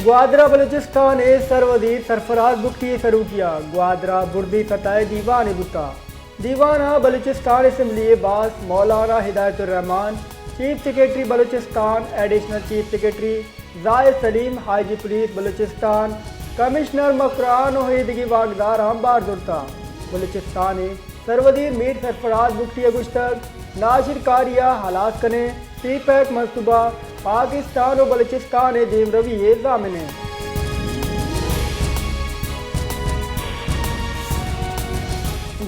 گوادر ءَ بلوچستان ءِ سروزیر سرفراز بگٹی ءِ سروکی ءَ گوادر ءَ بردی سطح ءِ دیوانے بوتگ۔ دیوان ءَ بلوچستان اسمبلی ءِ باسک Maulana Hidayat ur-Rehman, chief secretary Balochistan, additional chief secretary Zahid Saleem, I G police Balochistan, commissioner Makran ءُ ایدگہ واکداراں بار زرتگ۔ بلوچستان ءِ سروزیر میر سرفراز بگٹی ءَ گوشتگ، ناشرکاری ءَ ہلاس کنیں، سی پیک منصوبہ پاکستان ءُ بلوچستان ءِ دیمروی ءِ ضامن اِنت۔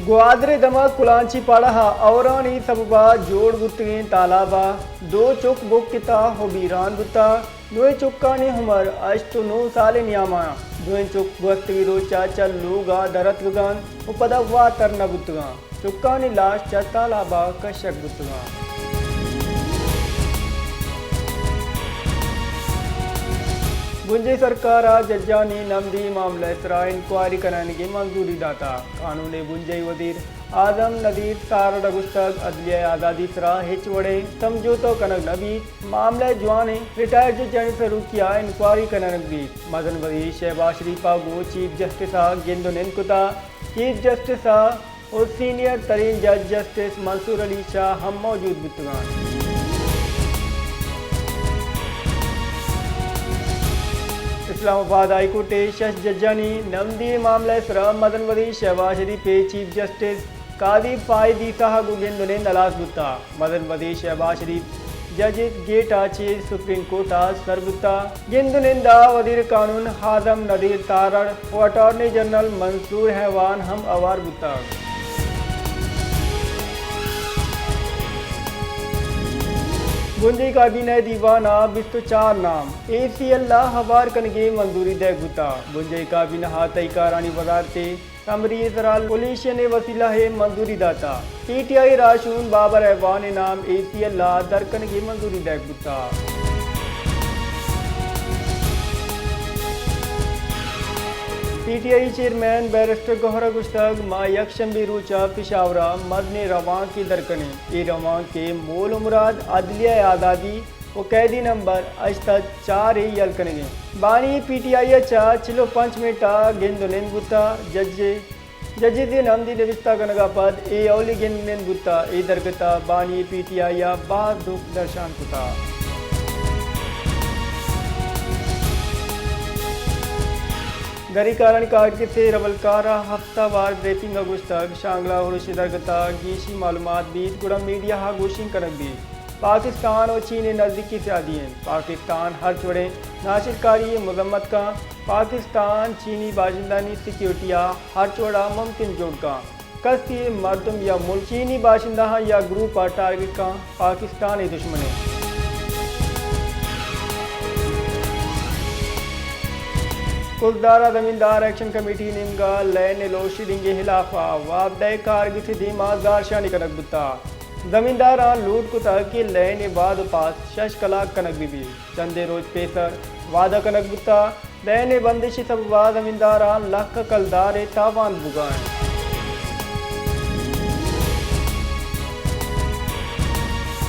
گوادر ءِ دمگ کلانچی پاڑہ ءَ ہورانی سبب ءَ جوڑ بوتگیں تالاب ءَ دو چک بک اتگ ءُ بیران بوتگ۔ دوئیں چکانی عمر ہشت ءُ نو سال ءِ نیام ءَ اِنت۔ دوئیں چک گوستگیں روچ ءَ چہ لوگ ءَ در اتکگ اَنت ءُ پدا واتر نہ بوتگ اَنت۔ چکانی لاش چہ تالاب ءَ کشگ بوتگ اَنت۔ بنجاہی سرکار ءَ ججانی نمدی معاملہ ءِ سرا انکوائری کنگ ءِ منظوری داتگ۔ قانون ءِ بنجاہی وزیر اعظم نذیر تارڑ ءَ گوشتگ، عدلیہ ءِ آزادی ءِ سرا ہچ وڑیں سمجھوتہ کنگ نہ بیت۔ معاملہ ءِ جوانیں ریٹائرڈ ججانی سروکی ءَ انکوائری کنگ بیت۔ مزن وزیر شہباز شریف ءَ گوں چیف جسٹس ءَ گند ءُ نند کتگ۔ چیف جسٹس ءَ ءُ سینئر ترین جج جسٹس منصور علی شاہ ہم موجود بوتگ اَنت۔ اسلام آباد ہائی کورٹ ءِ شش ججانی نمدی معاملہ ءِ سرا مزن وزیر شہباز شریف ءِ چیف جسٹس قاضی فائز عیسی ءَ گوں گند ءُ نند ہلاس بوتگ۔ مزن وزیر شہباز شریف ججز گیٹ ءَ چہ سپریم کورٹ ءَ سر بوتگ۔ گند ءُ نند ءَ وزیر قانون اعظم نذیر تارڑ ءُ اٹارنی جنرل منصور اعوان ہم ہوار بوتگ۔ بنجاہی کابینہ ءِ دیوان ءَ بیست ءُ چار نام ای سی ایل ءَ ہوار کنگ ءِ منظوری دئیگ بوتگ۔ بنجاہی کابینہ ءَ تہی کارانی وزارت ءِ سمری ءِ سرا کولیشن ءِ وسیلہ ءَ منظوری داتگ۔ پی ٹی آئی ءِ راہشون بابر اعوان ءِ نام ای سی ایل ءَ در کنگ ءِ منظوری دئیگ بوتگ۔ پی ٹی آئی ءِ چیئرمین بیرسٹر گوہر ءَ گوشتگ، ما یکشنبے ءِ روچ ءَ پشاور ءَ مزنیں روانکے در کنیں۔ اے روانک ءِ مول ءُ مراد عدلیہ ءِ آزادی ءُ قیدی نمبر ہشت سد چار ءِ یل کنگ اِنت۔ بانی پی ٹی آئی ءَ چہ چل ءُ پنچ منٹ ءَ گند ءُ نند بوتگ۔ جج ءِ، ججز ءِ نمدی نبشتہ کنگ ءَ پد اے اولی گند ءُ نند بوتگ۔ اے درگت ءَ بانی پی ٹی آئی ءَ باز دکھ درشان کتگ۔ دری کارانی کارگس ءِ رولکار ءَ ہفتہ وار بریفنگ ءَ گوشتگ، شانگلہ ارش ءِ درگت ءَ گیشیں معلومات بیت گڑا میڈیا ءَ گوشنگ کنگ بیت۔ پاکستان ءُ چین ءِ نزیکی سیادی اِنت۔ پاکستان ہرچ وڑیں ناشرکاری ءِ مذمت کنت۔ پاکستان چینی باشندہانی سیکورٹی ءَ ہرچ وڑ ءَ ممکن جوڑ کنت۔ کسی مردم یا ملک چینی باشندہاں یا گروپ ءَ ٹارگٹ کنت، پاکستان ءِ دشمن اِنت۔ خضدار ءَ زمیندار ایکشن کمیٹی ءِ نیمگ ءَ لین ءِ لوڈشیڈنگ ءِ ہلاف ءَ وابدہ ءِ کارگس ءِ دیم ءَ زہرشانی کنگ بوتگ۔ زمینداراں لوٹ کتگ کہ لین ءِ وعد ءُ پاس شش کلاک کنگ بہ بیت۔ چندے روچ پیسر وعدہ کنگ بوتگ۔ لین ءِ بندش ءِ سبب ءَ زمینداراں لکھ ءَ کلدار ءِ تاوان بوگ ءَ اِنت۔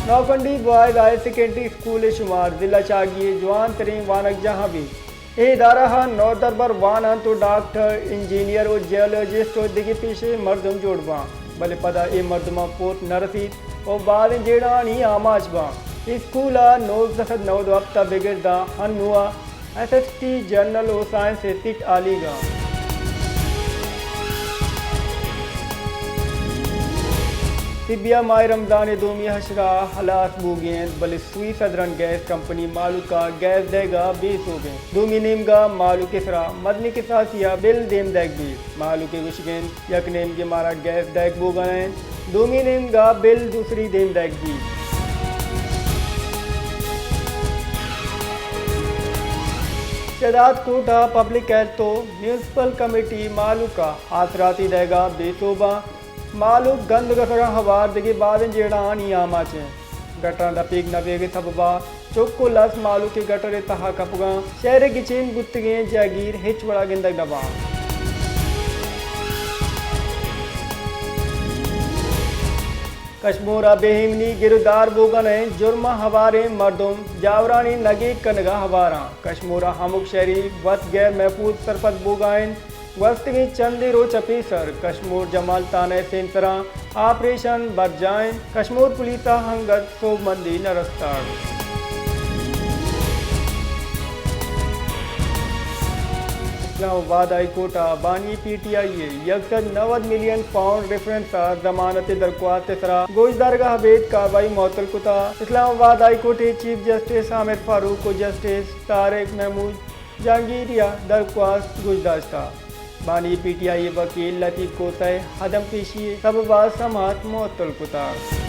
Nokkundi boys higher secondary school ءِ شمار ضلع چاگی ءِ جوان تریں وانگجاہاں بیت۔ اے ادارہ ءَ نودربر وان اَنت ءُ ڈاکٹر، انجینئر ءُ جیولوجسٹ ءُ دگہ پیشہ ءِ مردم جوڑ باں، بلے پدا اے مردماں پوسٹ نہ رسیت ءُ بازیں جیڑہانی آماچ باں۔ اسکول ءَ نوزدہ سد نود ءُ ہپت ءَ بگر داں ہنو ءَ ایس ایس ٹی، جنرل ءُ سائنس ءِ سیٹ ہالیگ اَنت۔ طبیہ ماہ رمضان ءِ دومی عشرہ ءَ ہلاس بوگ ءَ اِنت، بلے سوئی سدرن گیس کمپنی مہلوک ءَ گیس دئیگ ءَ بے سوب اِنت۔ دومی نیمگ ءَ مہلوک ءِ سرا مزنیں کساسی ءِ بل دیم دئیگ بیت۔ مہلوک ءِ گوشگ اِنت، یک نیمگے مارا گیس دئیگ بوگ ءَ نہ اِنت، دومی نیمگ ءَ بل دوسری دیم دئیگ بیت۔ شہداد کوٹ ءَ پبلک ہیلتھ ءُ میونسپل کمیٹی مہلوک ءَ آسراتی دئیگ ءَ بے سوب اَنت۔ مہلوک گند ءُ گسراں ہوار دگہ بازیں جیڑہانی آماچ اَنت۔ گٹراں دپیگ نہ بیگ ءِ سبب ءَ چک ءُ لس مہلوک ءِ گٹر ءِ تہا کپگ ءَ اَنت۔ شہر ءِ گچین بوتگیں جہگیر ہچ وڑ ءَ گندگ نہ باں۔ کشمور ءَ بے ایمنی گرودار بوگا نہ انت، جرم ءَ ہواریں مردم جاورانی نگیگ کنگ ءَ ہوار آں۔ کشمور ءَ ہمک شہری وت غیر محفوظ سرپد بوگا انت۔ گوستگیں چندے روچ ءَ پیسر کشمور جمال تھانہ ءِ سیمسراں آپریشن برجاہ انت۔ کشمور پولیس ءَ انگت سوبمندی نہ رستگ۔ اسلام آباد ہائی کورٹ ءَ بانی پی ٹی آئی ءِ یک سد نود ملین پاؤنڈ ریفرنس ءِ ضمانت ءِ درخواست ءِ سرا گوشدارگ ءَ ابید کاروائی معطل کتگ۔ اسلام آباد ہائی کورٹ ءِ چیف جسٹس عامر فاروق ءُ جسٹس طارق محمود جہانگیری ءَ درخواست گوشداشتہ۔ بانی پی ٹی آئی ءِ وکیل لطیف کھوسہ ءِ عدم پیشی ءِ سبب ءَ سماعت معطل کتگ۔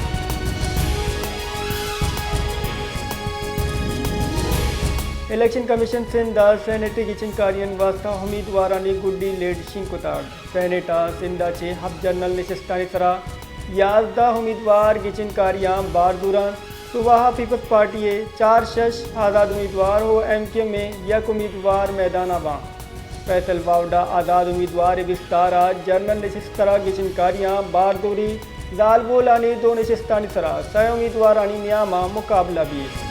الیکشن کمیشن سندھ ءَ سینیٹ ءِ گچین کاریانی واستہ امیدوارانی گڈی لیڈ شنگ کتگ۔ سینیٹ ءَ سندھ ءَ چہ ہپت جنرل نشستانی سرا یازدہ امیدوار گچین کاریاں بار زور انت۔ صوبہ ءَ پیپلز پارٹی ءِ چار شش آزاد امیدوار ءُ ایم کیو ایم ءِ یک امیدوار میدان ءَ باں۔ فیصل واوڈا آزاد امیدوار ءِ بستار ءَ جنرل نشست ءِ سرا گچین کاریاں بار زوری، زالبولانی دو نشستانی سرا سئے امیدوارانی نیام ءَ مقابلہ بیت۔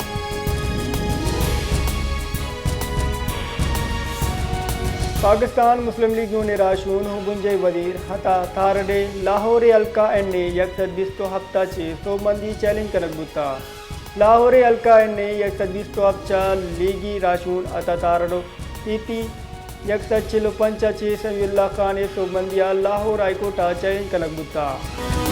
پاکستان مسلم لیگ نون ءِ راہشون ءُ بنجاہی وزیر عطا تارڑ ءِ لاہور ءِ حلقہ این اے یک سد بیست ءُ ہپت ءَ چہ سوبمندی چیلنج کنگ بوتگ۔ لاہور ءِ حلقہ این اے یک سد بیست ءُ ہپت چہ لیگی راہشون عطا تارڑ ءُ پی پی یک سد چل ءُ پنچ ءَ چہ سمیع اللہ خان ءِ سوبمندی ءَ لاہور ہائی کورٹ ءَ چیلنج کنگ بوتگ۔